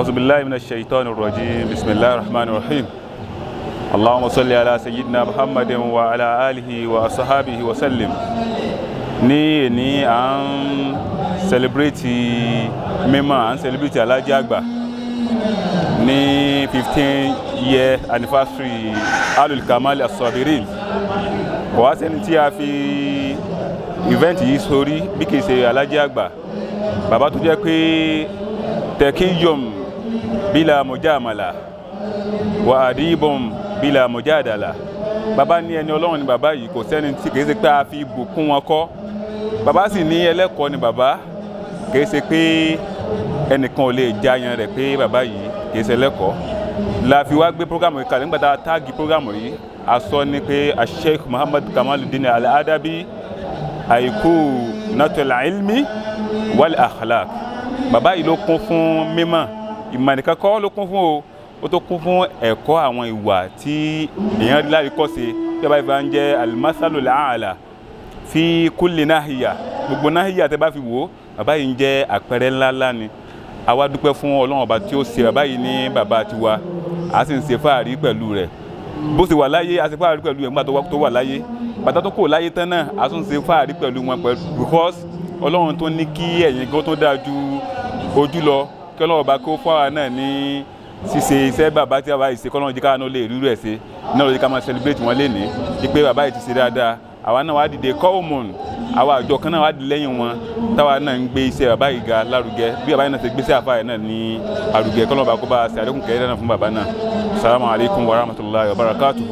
أعوذ بالله من الشيطان الرجيم. بسم الله الرحمن الرحيم. اللهم صل على سيدنا محمد وعلى آله وصحبه وسلم. Ní èní, à ń celebrate mímọ́, à ń celebrate Alhaji Àgbà ní 15 year anniversary Alul Kamal As-Sabirin. Kò wá sẹ́ni tí a fi event yìí sórí bí kìí ṣe Alhaji Àgbà, bàbá tó jẹ́ pé taqiyun bila mujamala wa adibun bila mujadala. Bàbá ní ẹni Ọlọ́run ni bàbá yìí. Kò sẹ́ni tí kìí ṣe pé a fi bùkún wọn kọ́. Bàbá sì ní ẹlẹ́kọ̀ọ́ ni bàbá, kìí ṣe pé ẹnìkan ò lè jayan rẹ̀ pé bàbá yìí kìí ṣe ẹlẹ́kọ̀ọ́. La fi wá gbé program yìí kalẹ̀. Nígbà tá a tag program yìí, a sọ ní pé Sheikh Muhammad Kamaluddin Al-Adabi àìkú natul ilmi wal akhlaq. Bàbá yìí ló kún fún mímọ̀. Ìmọ̀ nìkan kọ́ ló kún fún o, ó tó kún fún ẹ̀kọ́, àwọn ìwà tí èèyàn rí láti kọ́ sí bí bàbá yìí bá ń jẹ́ al-masalul a'la fi kulli nahiya. Gbogbo nahiya tẹ́ bá fi wò ó, bàbá yìí ń jẹ́ àpẹẹrẹ ńláńlá ni. Àwa dúpẹ́ fún Ọlọ́run Ọba tí ó ṣe bàbá yìí ní bàbá tiwa. A sì ń ṣe fáàrí pẹ̀lú rẹ̀ bó ṣe wà láyé, a ṣe fáàrí pẹ̀lú ẹ̀ nígbà tó wà láyé. Bàtà tó kò láyé tán náà, a tún ṣe fáàrí pẹ̀lú wọn pẹ̀lú, because Ọlọ́run tó ní kí ẹ̀yin gan tó dáa ju ojú lọ, kí Ọlọ́run Ọba kó fún àwa náà ní ṣíṣe iṣẹ́ bàbá tí bàbá yìí ṣe, kọ́lọ́run jẹ́ káwa náà lè rírú ẹ̀ ṣe náà ló jẹ́ ká máa celebrate wọn lénìí, wípé bàbá yìí ti ṣe dáadáa. Àwa náà wá dìde kọ́ọ̀mùn, àwa àjọ kan náà wá dìde lẹ́yìn wọn, táwa náà ń gbé iṣẹ́ bàbá yìí ga lárugẹ bí bàbá yìí náà ṣe gbé iṣẹ́ àfáà yìí náà ní àrùgẹ. Kọ́lọ́run Ọba kó bá ṣe àlékún kẹ́rẹ́ náà fún bàbá náà. Salamu alaykum wa rahmatulahi wa barakatuhu.